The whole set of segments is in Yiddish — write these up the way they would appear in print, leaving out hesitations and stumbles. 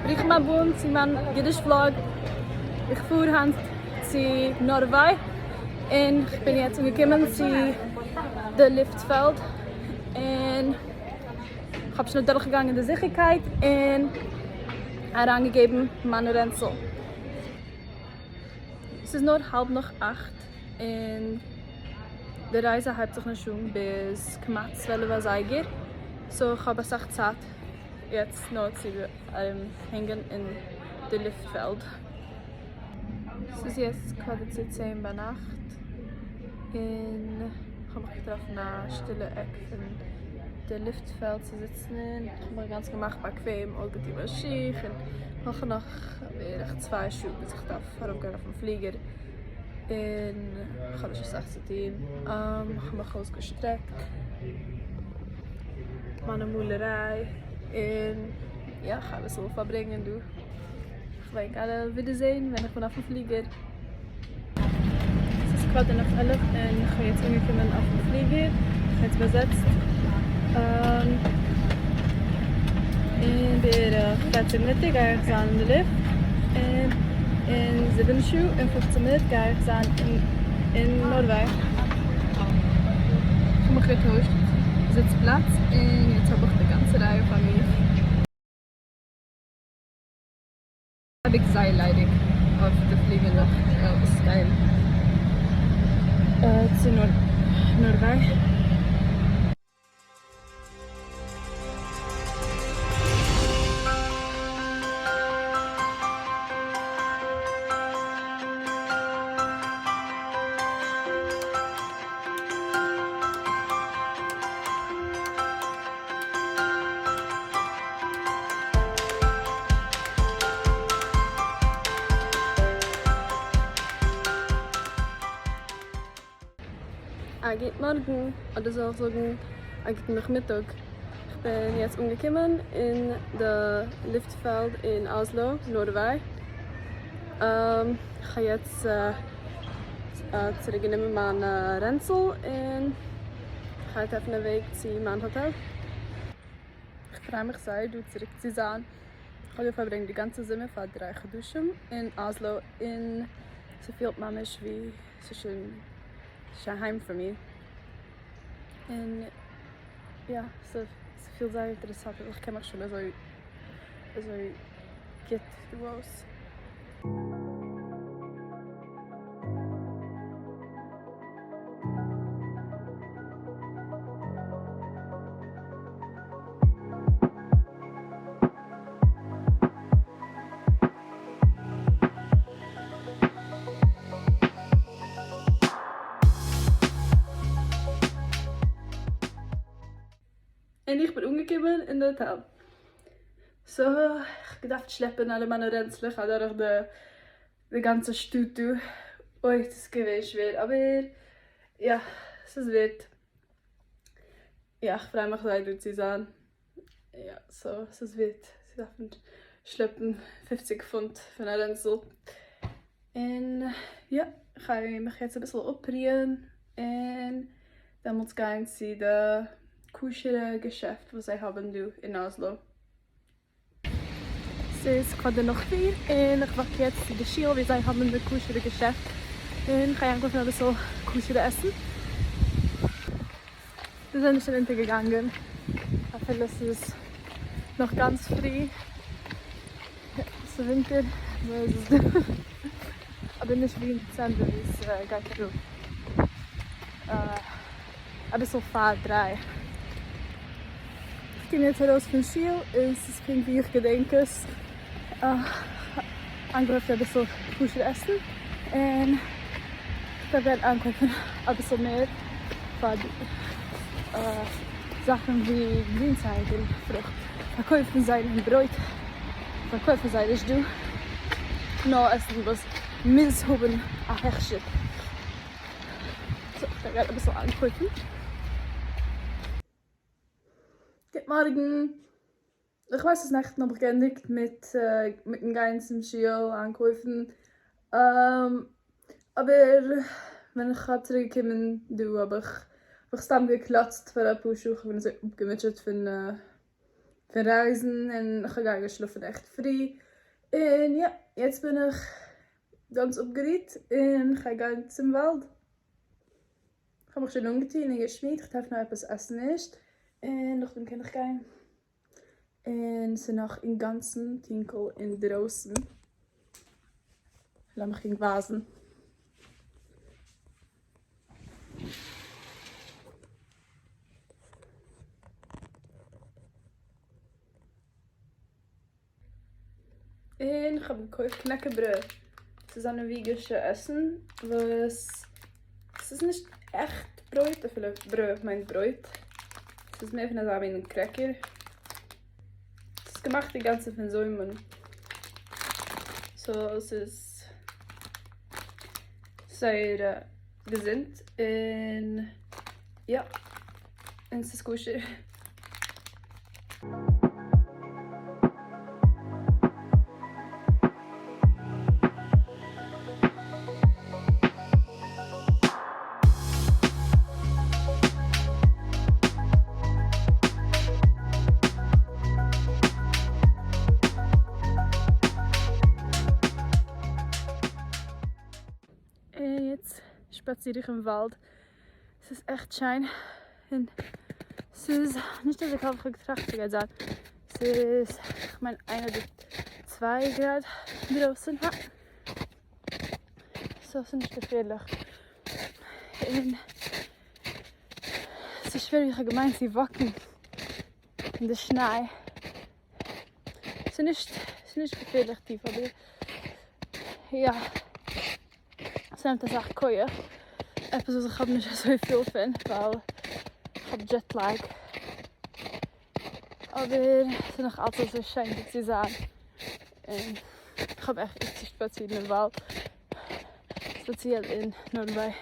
ברוכים הבאים צו מיין אידיש vlog, איך פאר היינט צו נארוויי און כ'בין יעצט אנגעקומען צו די לופטפעלד און כ'האב שוין אדורכגעגאנגען די זיכערקייט און אריינגעגעבן מיין רענצל. ס'איז נאר האלב נאך אכט און די רייזע הייבט זיך נישט אן ביז כמעט 12 אזייגער, so כ'האב אסאך צייט יעצט נאר צו ארומהענגען אין די לופטפעלד. ס'איז יעצט quarter צו צען ביינאכט און כ'האב מיך געטראפן א שטילע עק פון די לופטפעלד צו זיצן אין, כ'האב מיך גאנץ געמאכט באקוועם, אויסגעטון מיין שיך און נאך נאך בערך צוויי שעה ביז איך דארף ארויפגיין אויפן פליגער און כ'האב נישט אסאך צו טון, כ'האב מיך אויסגעשטרעקט מיינע מאלעריי און יא כ'גיי אביסל פארברענגען דא. כ'וועל ענק אלע ווידערזעהן ווען איך בין אויפן פליגער. ס'איז quarter נאך 11 און כ'בין יעצט אנגעקומען אויפן פליגער, כ'בין יעצט באזעצט אין בערך 14 מינוט גיי איך זיין אין די לופט, און אין זיבן שעה און 15 מינוט גיי איך זיין אין נארוועי. כ'האב מיך געטוישט זיץ פלאץ און יעצט האב איך די גאנצע רייע פאר מיך. אייביג זייער ליידיג אויף די פליגער נאך עס גיין צו נארוועי. א גוט מארגן, אדער זאל איך זאגן א גוטן נאכמיטאג. איך בין יעצט אנגעקומען אין די לופטפעלד אין אסלא, נארוועי. איך האב יעצט צוריק גענומען מיין רענצל און כ'גיי טרעפן א וועג צו מיין האטעל. כ'פריי מיך זייער דא צוריק צו זיין. כ'האב דא פארברענגט די גאנצע זומער פאר דריי חדשים אין אסלא און ס'פילט ממש ווי ס'איז שוין שוין היים פאר מיר. און יא, ס'פילט זייער אינטערעסאנט אז איך קען מיך שוין אזוי אזוי גוט דא אויס. און איך בין אנגעקומען אין די האטעל. so איך האב געדארפט שלעפן אלע מיינע רענצלעך אדורך די די גאנצע שטאט דא. אוי ס'איז געווען שווער אבער יא ס'איז ווערט. יא איך פריי מיך זייער דא צו זיין. יא so ס'איז ווערט צו דארפן שלעפן פופציג פונט פון א רענצל. און יא כ'גיי מיך יעצט אביסל אפרוען און דעמאלטס גיין צו די כשר'ע געשעפט וואס זיי האבן דא אין אסלא. ס'איז quarter נאך פיר און איך walk יעצט צו די שול ווי זיי האבן די כשר'ע געשעפט און כ'גיי איינקויפן אביסל כשר'ע עסן. די זון איז שוין אונטערגעגאנגען אפילו ס'איז נאך גאנץ פרי, ס'איז ווינטער אזוי איז עס דא, אבער נישט ווי אין דעצעמבער ווי ס'גייט אראפ אביסל פאר דריי. איך קום יעצט ארויס פון שול און ס'איז פונקט ווי איך געדענק עס, איינגעקויפט אביסל כשר עסן און כ'דארף גיין איינקויפן אביסל מער פאר די זאכן ווי גרינצייג און פרוכט פארקויפן זיי און ברויט פארקויפן זיי נישט דא, נאר עסן וואס מוז האבן א הכשר. so כ'דארף גיין אביסל איינקויפן. גוט מארגן! איך ווייס אז נעכטן האב איך געענדיגט מיט מיטן גיין צום שול איינקויפן, אבער ווען איך האב צוריק געקומען דא האב איך מיך סתם געקלאצט פאר אפאר שעה, כ'בין אזוי אפגעמוטשעט פון. פון רייזן און כ'האב געהאט געשלאפן עכט פרי, און יא, יעצט בין איך גאנץ אפגערוהט און כ'גיי גיין צום וואלד. כ'האב מיך שוין אנגעטון און געשמירט, כ'דארף נאר עפעס עסן ערשט און נאכדעם קען איך גיין. און ס'איז נאך אינגאנצן טונקל אינדרויסן. לאמיך ענק ווייזן. און כ'האב געקויפט knekkebrød, ס'איז א נארוועגישע עסן וואס ס'איז נישט עכט ברויט, אפילו brød מיינט ברויט, ס'איז מער פון אזא מין cracker, ס'איז געמאכט אינגאנצן פון זוימען, so ס'איז זייער געזונט און יא, און ס'איז כשר. און יעצט שפאציר איך אין וואלד, ס'איז עכט שיין, און ס'איז נישט אזוי קאלט ווי כ'האב געטראכט ס'גייט זיין, ס'איז כ'מיין איין אדער צוויי גראד דרויסן, so ס'איז נישט געפערליך, און ס'איז שווער ווי כ'האב געמיינט צו walk ן אין די שניי, ס'איז נישט ס'איז נישט געפערליך טיף אבער יא ס'נעמט אסאך כח, עפעס וואס איך האב נישט אזויפיל פון ווייל כ'האב jet lag, אבער ס'איז נאך אלץ אזוי שיין דא צו זיין, און כ'האב עכט ליב צו שפאצירן אין וואלד, ספעציעל אין Norway.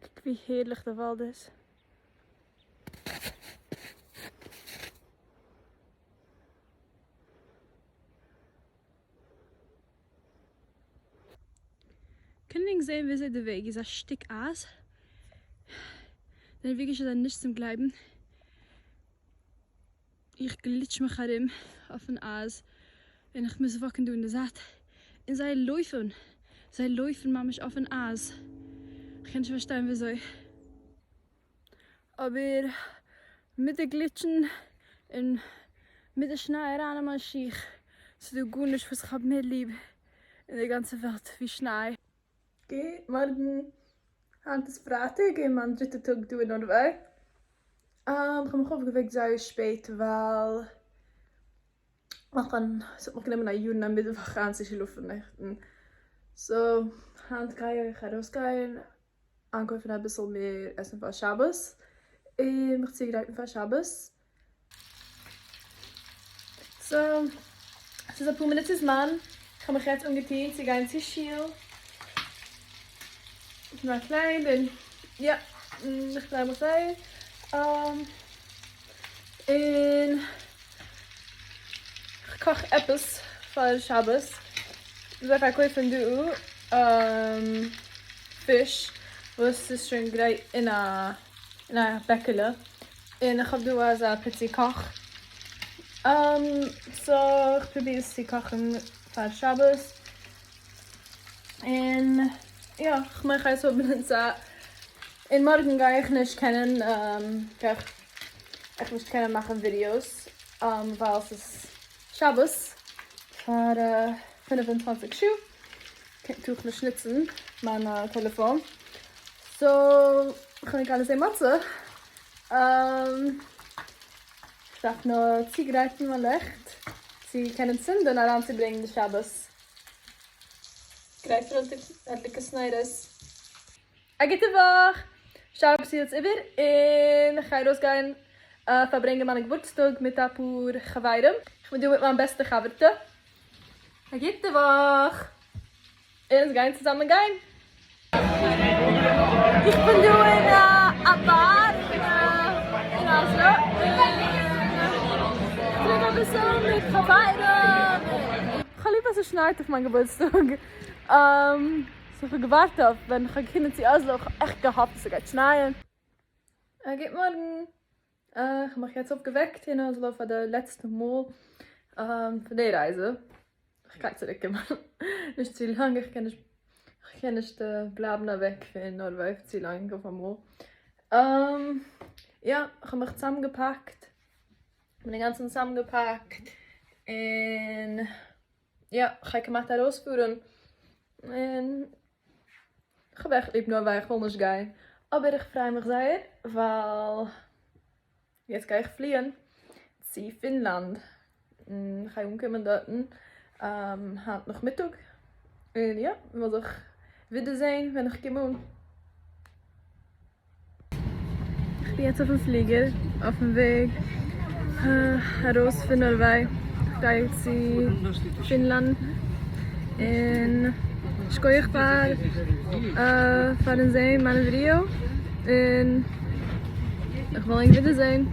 קוק ווי הערליך די וואלד איז. קענען ענק זעהן וויאזוי די וועג איז א שטיק אייז? די נארוועגישע זענען נישט צום גלייבן. איך גליטש מיך ארום אויפן אייז און איך מוז walk ן דא אין די זייט און זיי לויפן, זיי לויפן ממש אויפן אייז, איך קען נישט פארשטיין וויאזוי. אבער מיט די גליטשן און מיט די שניי אריין אין מיין שיך, ס'איז דא גארנישט וואס איך האב מער ליב אין די גאנצע וועלט ווי שניי. גוט מארגן, היינט איז פרייטאג און מיין דריטע טאג דא אין Norway. כ'האב מיך אויפגעוועקט זייער שפעט ווייל ס'האט מיך גענומען א יאר און א מיטוואך איינצושלאפן נעכטן, so היינט גיי איך ארויסגיין איינקויפן אביסל מער עסן פאר שבת און מיך צוגרייטן פאר שבת. so, ס'איז אפאר מינוט צו זמן, כ'האב מיך יעצט אנגעטון צו גיין צו שול, מיט מיין קלייד און יא, איך פריי מיך זייער, און כ'קאך עפעס פאר שבת, זיי פארקויפן דא פיש וואס איז שוין גרייט אין א בעקעלע. און איך האב דא אזא פיצי קאך, so איך פרוביר עס צו קאכן פאר שבת, און יא, כ'מיין כ'גיי עס האבן אין צייט, און מארגן גיי איך נישט קענען, גיי איך נישט קענען מאכן ווידיאוס, ווייל ס'איז שבת פאר 25 שעה, טאר איך נישט נוצן מיין טעלעפאן, so כ'בין גאנע זען מצה. כ'דארף נאר צוגרייטן מיין לעכט צו. צו קענען צינדען אריינצוברענגן די שבת. גרייט פאר הדלקת נרות. א גוטע וואך! שבת יעצט איבער און כ'גיי ארויסגיין פארברענגען מיינע געבורטסטאג מיט אפאר חברים. כ'בין דא מיט מיין בעסטע חבר'טע. א גוטע וואך! אונז גייען צוזאמען גיין. איך בין דא אין א באר אין אזלא און איך טרינק אביסל מיט חברים. כ'האב ליב אז ס'שנייט אויף מיין געבורטסטאג. סאו כ'האב געווארט אויף ווען כ'האב געקומען צו אזלא, כ'האב עכט געהאפט אז ס'גייט שנייען. א גוט מארגן, כ'האב מיך יעצט אויפגעוועקט אין אזלא פאר די לעצטע מאל פון די רייזע, כ'גיי צוריק קומען נישט צו לאנג, איך קען נישט כ'קען נישט בלייבן אוועק פון נארוועי צו לאנג אויפאמאל. יא, כ'האב מיך צוזאמגעפאקט, כ'בין אינגאנצן צוזאמגעפאקט און יא, כ'גיי כמעט ארויספארן, און כ'האב עכט ליב נארוועי, כ'וויל נישט גיין, אבער איך פריי מיך זייער ווייל יעצט גיי איך פליען צו פינלאנד, און כ'גיי אנקומען דארטן היינט נאכמיטאג, און יא, מ'וועט זיך ווידערזעהן ווען איך קום אן. איך בין יעצט אויפן פליגער אויפן וועג ארויס פון נארוועי, איך גיי צו פינלאנד, און שכוח פאר פארן זעהן מיינע ווידיאו, און איך וועל ענק ווידער זעהן.